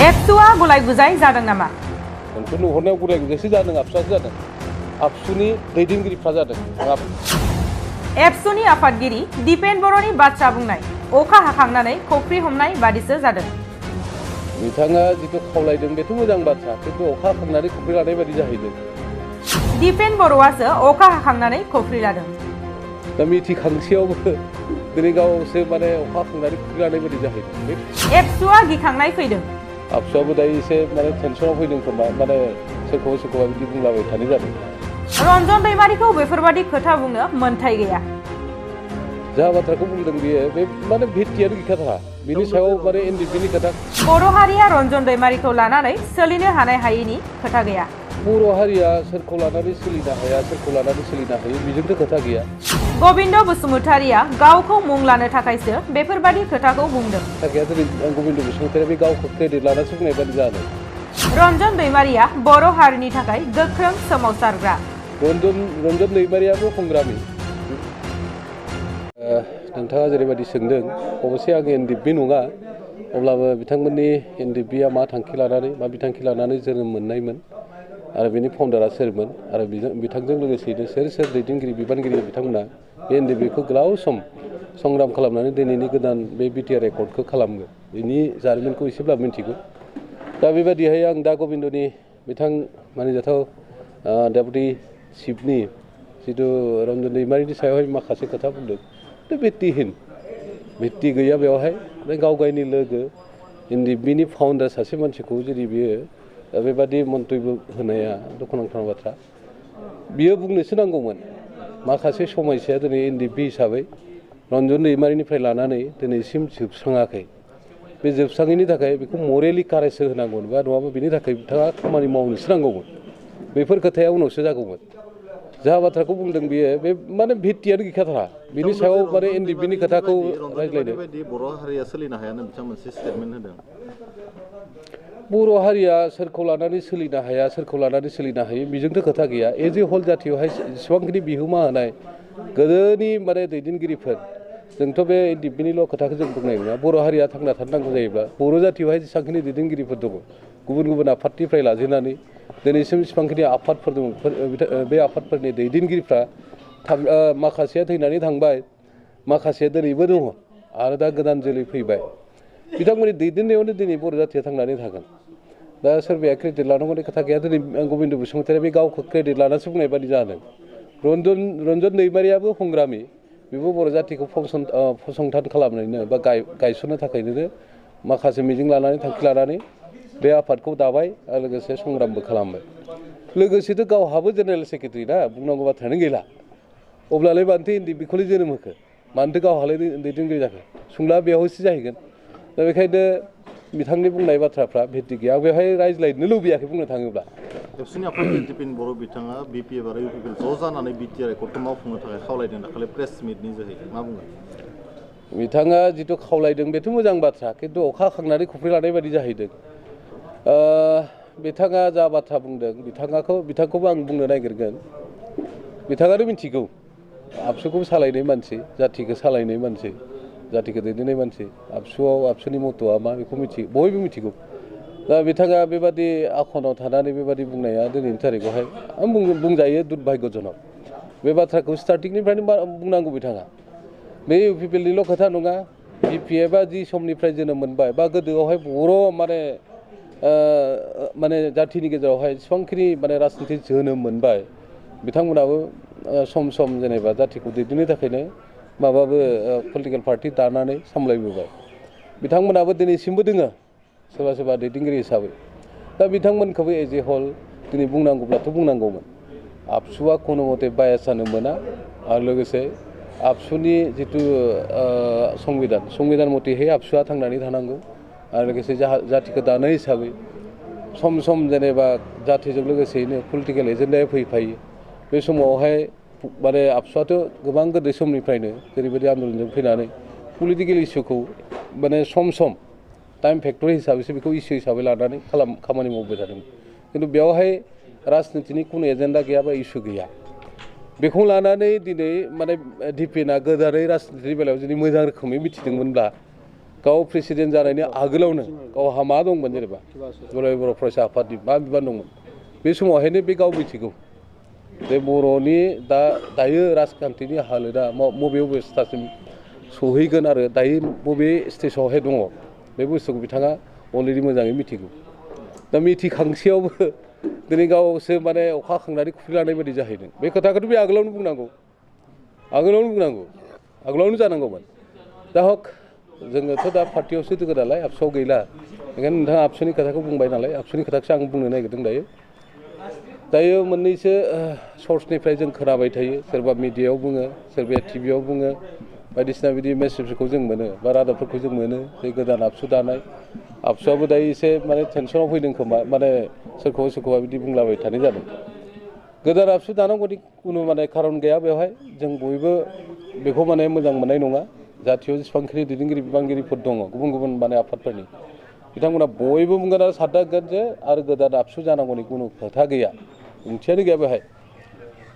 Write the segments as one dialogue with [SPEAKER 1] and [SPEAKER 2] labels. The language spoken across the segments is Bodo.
[SPEAKER 1] एबसुआ गुलाय-गुजाय जादों नामा?
[SPEAKER 2] मोनसे नुहुरनायाव गुलाय-गुजायसो जादों, आबसुआसो जादों। आबसुनि दैदेनगिरिफ्रा जादों।
[SPEAKER 1] एबसुनि आफादगिरि दिपेन बर'नि बाथ्रा बुंनाय अखा हाखांनानै खफ्रि हमनाय बादिसो जादों।
[SPEAKER 2] बिथाङा जिथु खावलायदों बेथ' मोजां बाथ्रा, खिन्थु अखा हाखांनानै खफ्रि लानाय बादि जाहैदों।
[SPEAKER 1] दिपेन बर'आसो अखा हाखांनानै खफ्रि लादों।
[SPEAKER 2] दा मिथिखांसेयावबो दिनै गावसो माने अखा हाखांनानै खफ्रि लानाय बादि जाहैदों।
[SPEAKER 1] एबसुआ गिखांनाय फैदों।
[SPEAKER 2] आबसुआबो दायो एसे माने टेनसनाव फैदों खोमा, माने सोरखौबा बिदि बुंलाबाय थानाय जादों।
[SPEAKER 1] रन्जन दैमारिखौ बेफोरबादि खोथा बुंनो मोन्थाय गैया।
[SPEAKER 2] जा बाथ्राखौ बुंदों बियो बे माने भित्तियानो गैखाथारा, बिनि सायाव माने एनडिपिनि खोथा।
[SPEAKER 1] बर' हारिया रन्जन दैमारिखौ लानानै सोलिनो हानाय हायैनि खोथा गैया।
[SPEAKER 2] बर' हारिया सोरखौ लानानै सोलिनो हाया, सोरखौ लानानै सोलिनो हायो बेजोंथ' खोथा गैया।
[SPEAKER 1] गबिन्द बसुमतारिया गावखौ मुं लानो थाखायसो बेफोरबादि खोथाखौ बुंदों।
[SPEAKER 2] गबिन्द बसुमतारिया बे गावखौ क्रेडिट लानासो बुंनाय बादि जादों।
[SPEAKER 1] रन्जन दैमारिया बर' हारिनि थाखाय गोख्रों सोमावसारग्रा।
[SPEAKER 2] रन्जन दैमारियाबो संग्रामि। नोंथाङा जेरैबायदि सोंदों, अबसे आं एनडिपि नङा, अब्लाबो बिथांमोननि एनडिपिआ मा थांखि लानानै मा बिथांखि लानानै जोनोम मोननायमोन आरो बेनि फाउन्डारा सोरमोन आरो बिथांजों लोगोसेनो सोर दैदेनगिरि बिबानगिरि बिथांमोना बे एनडिपिखौ गोलाव सम संग्राम खालामनानै दिनैनि गोदान बे बिटिआर रेकर्डखौ खालामगोन, बेनि जारिमिनखौ एसेब्लाबो मिथिगौ। दा बेबायदिहाय आं दा गबिन्दनि बिथां मानिजाथाव डेपुटि चिफनि जिथु रन्जन दैमारिनि सायावहाय माखासे खोथा बुंदों, बे भित्ति गैया बेवहाय। गाव गावनि लोगो एनडिपिनि फाउन्डार सासे मानसिखौ जुदि बियो बेबादि मन्तब्य होनाया दुखुनांथाव बाथ्रा। बियो बुंनोसो नांगौमोन माखासे समयसाया दिनै एनडिपि हिसाबै रन्जन दैमारिनिफ्राय लानानै दिनैसिम जोबस्राङाखै। बे जोबस्राङैनि थाखाय बेखौ मरेलि कारेज होनांगौमोन, बा नङाबा बेनि थाखाय बिथाङा खामानि मावनोसो नांगौमोन। बेफोर खोथाया उनावसो जागौमोन। जा बाथ्राखौ बुंदों बियो बे माने भित्तियानो गैखाथारा, बिनि सायाव माने एनडिपिनि खोथाखौ रायज्लायनो।
[SPEAKER 3] बर' हारिया सोलिनो हायानो बिथाङा मोनसे स्टेटमेन्ट होदों।
[SPEAKER 2] बर' हारिया सोरखौ लानानै सोलिनो हाया, सोरखौ लानानै सोलिनो हायो बेजोंथ' खोथा गैया। एज ए हल जाथियावहाय जेसेबांखिनि बिहोमा होनाय गोदोनि माने दैदेनगिरिफोर, जोंथ' बे एनडिपिनिल' खोथाखौ जों बुंनाय नङा। बर' हारिया थांना थानांगौ जायोब्ला बर' जाथियावहाय जेसेबांखिनि दैदेनगिरिफोर दङ, गुबुन आफादनिफ्राय लाजेननानै दिनैसिम जेसेबांखिनि आफादफोर दङ, बे आफादफोरनि दैदेनगिरिफ्रा माखासेया थैनानै थांबाय, माखासेया दिनैबो दङ आरो दा गोदान जोलै फैबाय। बिथांमोननि दैदेननायावनो दिनै बर' जाथिया थांनानै थागोन। दा सोरबाया क्रेडिट लानांगौनि खोथा गैया। दिनै गबिन्द बसुमतारिया बे गावखौ क्रेडिट लानासो बुंनाय बादि जादों। रन्जन दैमारियाबो संग्रामि, बेबो बर' जाथिखौ फसंथान खालामनायनो बा गायसननो थाखायनो माखासे मिजिं लानानै थांखि लानानै बे आफादखौ दाबाय आरो लोगोसे संग्रामबो खालामबाय। लोगोसेथ' गावहाबो जेनेरेल सेक्रेटारि ना, बुंनांगौ बाथ्रायानो गैला। अब्लालाय मानोथो एनडिपिखौलाय जोनोम होखो, मानोथो गावहालाय दैदेनगिरि जाखो? सोंला बेयावसो जाहैगोन। दा बेखायनो बिथांनि बुंनाय बाथ्राफ्रा भित्ति गैया। आं बेवहाय रायज्लायनो लुबैयाखै बुंनो थाङोब्ला।
[SPEAKER 3] एबसुनि आफादगिरि दिपेन बर' बिथाङा बिपिएफ आरो इउपिपिएल ज' जानानै बिटिआर रेकर्डखौ मावफुंनो थाखाय खावलायदों दाखालि प्रेस मिटनि जोहै, मा बुङो?
[SPEAKER 2] बिथाङा जिथु खावलायदों बेथ' मोजां बाथ्रा, खिन्थु अखा हाखांनानै खफ्रि लानाय बादि जाहैदों। बिथाङा जा बाथ्रा बुंदों बिथांखौबो आं बुंनो नागिरगोन। बिथाङानो मिथिगौ आबसुखौ सालायनाय मानसि, जाथिखौ सालायनाय मानसि, जातिखौ दैदेननाय मानसि, आबसुनि मट'आ मा बेखौ बयबो मिथिगौ। दा बिथाङा बेबादि आखनाव थानानै बेबादि बुंनाया दिनैनि थारिखआवहाय आं बुंजायो दुर्भाग्यजनक। बे बाथ्राखौ स्टार्टिंनिफ्रायनो बुंनांगौ बिथाङा। बे इउपिपिएलनिल' खोथा नङा, बिपिएफआ जि समनिफ्राय जोनोम मोनबाय बा गोदोआवहाय बर' माने जाथिनि गेजेरावहाय जेसेबांखिनि माने राजनिथि जोनोम मोनबाय, बिथांमोनाबो सम जेनेबा जातिखौ दैदेननो थाखायनो पलिटिकेल पार्टि दानानै सामलायबोबाय। बिथांमोनाबो दिनैसिमबो दोङो सोरबा दैदेनगिरि हिसाबै। दा बिथांमोनखौबो एज ए हल दिनै बुंनांगौब्लाथ' बुंनांगौमोन। आबसुआ खुनु मथे बायास जानो मोना आरो लोगोसे आबसुनि जिथु संबिधान मथेहै आबसुआ थांनानै थानांगौ आरो लोगोसे जातिखौ दानाय हिसाबै सम जेनेबा जातिजों लोगोसेयैनो पलिटिकेल एजेन्डाया फैफायो। बे समावहाय माने आबसुआथ' गोबां गोदो समनिफ्रायनो जेरैबायदि आन्दलनजों फैनानै पलिटिकेल इस्युखौ माने सम टाइम फेक्टर हिसाबैसो बेखौ इस्यु हिसाबै लानानै खामानि मावबाय थादों। खिन्थु बेवहाय राजनितिनि खुनु एजेन्डा गैया बा इस्यु गैया। बेखौ लानानै दिनै माने दिपेना गोदानै राजनितिनि बेलायाव जुदि मोजां रोखोमै मिथिदोंमोनब्ला गाव प्रेसिडेन्ट जानायनि आगोलावनो गावहा मा दंमोन जेनेबा दुलाराय बर' फरायसा आफादनि मा बिबान दंमोन बे समावहायनो बे गाव मिथिगौ जे बर'नि दायो राजखान्थिनि हालोदा बबे अबस्थासिम सहैगोन आरो दायो बबे स्टेजावहाय दङ बे बुस्थुखौ बिथाङा अलरेडि मोजाङै मिथिगौ दा मिथिखांसेयावबो दिनै गावसो माने अखा खांनानै खुफ्रिलांनाय बायदि जाहैदों बे खोथाखौथ' बे आगोलावनो बुंनांगौ आगोलावनो जानांगौमोन दा हक जोङोथ' दा पार्टियावसो दङ नालाय आबसुआव गैला ओंखायनो नोंथाङा आबसुनि खोथाखौ बुंबाय नालाय आबसुनि खोथाखौसो आं बुंनो नागिरदों दायो मोननैसो सर्सनिफ्राय जों खोनाबाय थायो सोरबा मिडियायाव बुङो सोरबाया टिभियाव बुङो बायदिसिना बिदि मेसेजफोरखौ जों मोनो बा रादाबफोरखौ जों मोनो जे गोदान आबसु दानाय आबसुआबो दायो एसे माने टेनसनाव फैदों खोमा माने सोरखौबा बिदि बुंलाबाय थानाय जादों गोदान आबसु दानांगौनि खुनु माने खारन गैया बेवहाय जों बयबो बेखौ माने मोजां मोननाय नङा जाथियाव जेसेबांखिनि दैदेनगिरि बिबानगिरिफोर दङ गुबुन माने आफादफोरनि बिथांमोना बयबो बुंगोन आरो सानदांगोन जे आरो गोदान आबसु जानांगौनि खुनु खोथा गैया ओंथियानो गैया बेवहाय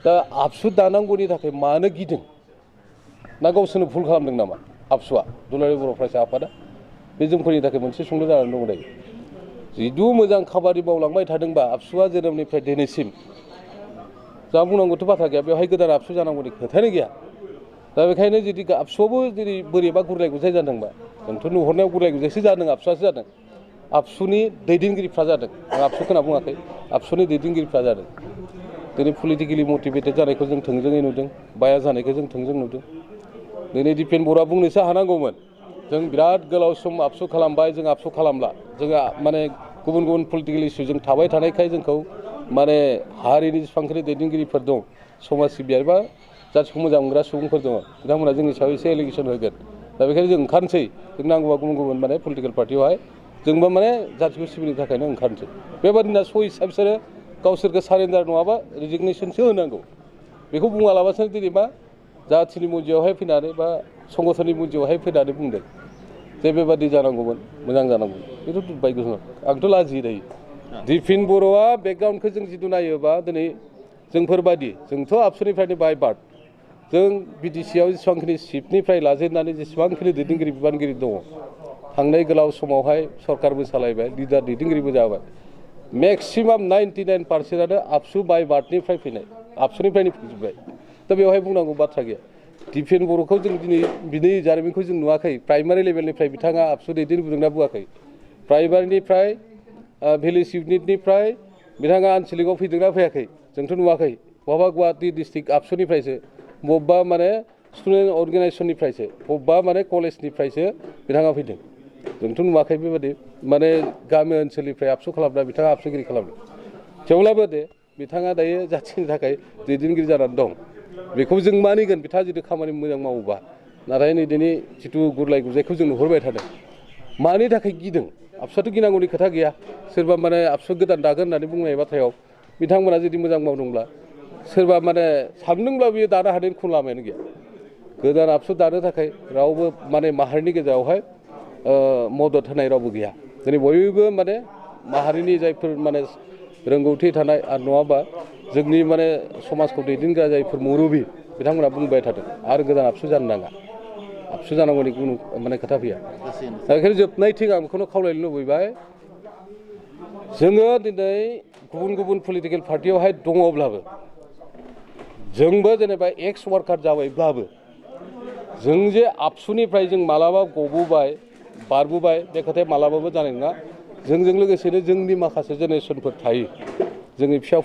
[SPEAKER 2] दा आबसु दानांगौनि थाखाय मानो गिदों ना गावसोरनो भुल खालामदों नामा आबसुआ दुलाराय बर' फरायसा आफादा बे जोंफोरनि थाखाय मोनसे सोंलु जानानै दङ दायो जिदु मोजां खामानि मावलांबाय थादोंबा आबसुआ जोनोमनिफ्राय दिनैसिम जा बुंनांगौथ' बाथ्रा गैया बेवहाय गोदान आबसु जानांगौनि खोथायानो गैया दा बेखायनो जुदि आबसुआवबो जुदि बोरैबा गुरलाय गुजाय जादोंबा जोंथ' नुहुरनायाव गुरलाय गुजायसो जादों आबसुआसो जादों आबसुनि दैदेनगिरिफ्रा जादों आं आबसुखौ होनना बुङाखै आबसुनि दैदेनगिरिफ्रा जादों दिनै पलिटिकेलि मटिभेटेड जानायखौ जों थोंजोङै नुदों बाया जानायखौ जों थोंजों नुदों दिनै दिपेन बर'आ बुंनोसो हानांगौमोन जों बिराद गोलाव सम आबसु खालामबाय जों आबसु खालामला जोंहा माने गुबुन पलिटिकेल इस्युजों थाबाय थानायखाय जोंखौ माने हारिनि जेसेबांखिनि दैदेनगिरिफोर दं समाज सिबियारि बा जाथिखौ मोजां मोनग्रा सुबुंफोर दङ बिथांमोना जोंनि सायाव एसे एलिगेसन होगोन दा बेखायनो जों ओंखारनोसै जों नांगौबा गुबुन माने पलिटिकेल पार्टियावहाय जोंबो माने जाथिखौ सिबिनो थाखायनो ओंखारनोसै बेबादिनो सयसा बिसोरो गावसोरखौ सारेन्डार नङाबा रिजिगनेसनसो होनांगौ बेखौ बुङालाबासिनो दिनै मा जाथिनि मन्दिरावहाय फैनानै बा संगठननि मन्दिरावहाय फैनानै बुंदों जे बेबादि जानांगौमोन मोजां जानांगौमोन बेथ' बायग' आंथ' लाजियो दायो दिपेन बर'आ बेकग्राउन्डखौ जों जिथु नायोबा दिनै जोंफोरबादि जोंथ' आबसुनिफ्रायनो बाय बार्थ जों बिटिसिआव जेसेबांखिनि सिटनिफ्राय लाजेननानै जेसेबांखिनि दैदेनगिरि बिबानगिरि दङ थांनाय गोलाव समावहाय सरकारबो सालायबाय लिडार दैदेनगिरिबो जाबाय मेक्सिमाम 99% आबसु बाय बार्थनिफ्राय फैनाय आबसुनिफ्रायनो फैजोब्बाय दा बेवहाय बुंनांगौ बाथ्रा गैया दिपेन बर'खौ जों दिनै बिनि जारिमिनखौ जों नुवाखै प्राइमारि लेभेलनिफ्राय बिथाङा आबसु दैदेनबोदोंना बुङाखै प्राइमारिनिफ्राय भिलेज इउनिटनिफ्राय बिथाङा आनसलिकआव फैदोंना फैयाखै जोंथ' नुवाखै बहाबा गुवाहाटि डिस्ट्रिक्ट आबसुनिफ्रायसो बबेबा माने स्टुडेन्ट अर्गेनाइजेसननिफ्रायसो बबेबा माने कलेजनिफ्रायसो बिथाङा फैदों जोंथ' नुवाखै बेबादि माने गामि ओनसोलनिफ्राय आबसु खालामना बिथाङा आबसुगिरि खालामदों थेवब्लाबो दे बिथाङा दायो जाथिनि थाखाय दैदेनगिरि जानानै दं बेखौ जों मानिगोन बिथाङा जुदि खामानि मोजां मावोबा नाथाय नै दिनै जिथु गुरलाय गुजायखौ जों नुहुरबाय थादों मानि थाखाय गिदों आबसुआथ' गिनांगौनि खोथा गैया सोरबा माने आबसु गोदान दागोन होननानै बुंनाय बाथ्रायाव बिथांमोना जुदि मोजां मावदोंब्ला सोरबा माने सानदोंब्ला बियो दानो हानायनि खुनु लामायानो गैया गोदान आबसु दानो थाखाय रावबो माने माहारिनि गेजेरावहाय मदद होनाय रावबो गैया दिनै बयबो माने माहारिनि जायफोर माने रोंगौथि थानाय आरो नङाबा जोंनि माने समाजखौ दैदेनग्रा जायफोर मुरबि बिथांमोना बुंबाय थादों आरो गोदान आबसु जानो नाङा आबसु जानांगौनि खुनु माने खोथा फैया दा बेखायनो जोबनायथिं आं बेखौनो खावलायनो लुबैबाय जोङो दिनै गुबुन पलिटिकेल पार्टियावहाय दङब्लाबो जोंबो जेनेबा एक्स वार्कार जाबायब्लाबो जों जे आबसुनिफ्राय जों मालाबा गबोबाय बारबोबाय बे खोथाया मालाबाबो जानाय नङा जोंजों लोगोसेनो जोंनि माखासे जेनेरेसनफोर थायो जोंनि फिसा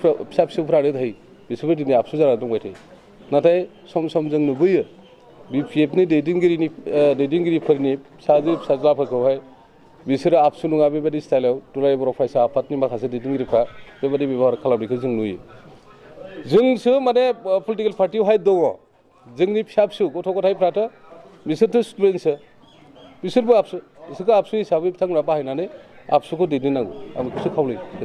[SPEAKER 2] फिसौफ्रानो थायो बिसोरबो दिनै आबसु जानानै दंबाय थायो नाथाय सम जों नुबोयो बिपिएफनि दैदेनगिरिफोरनि फिसाज्लाफोरखौहाय बिसोरो आबसु नङा बेबायदि स्टाइलाव दुलाराय बर' फरायसा आफादनि माखासे दैदेनगिरिफ्रा बेबायदि बेबहार खालामनायखौ जों नुयो जोंसो माने पलिटिकेल पार्टियावहाय दङ जोंनि फिसा फिसौ गथ' गथायफ्राथ' बिसोरथ' स्टुडेन्टसो बिसोरबो बिसोरखौ आबसु हिसाबै बिथांमोना बाहायनानै आबसुखौ दैदेननांगौ आं बेखौसो खावलायो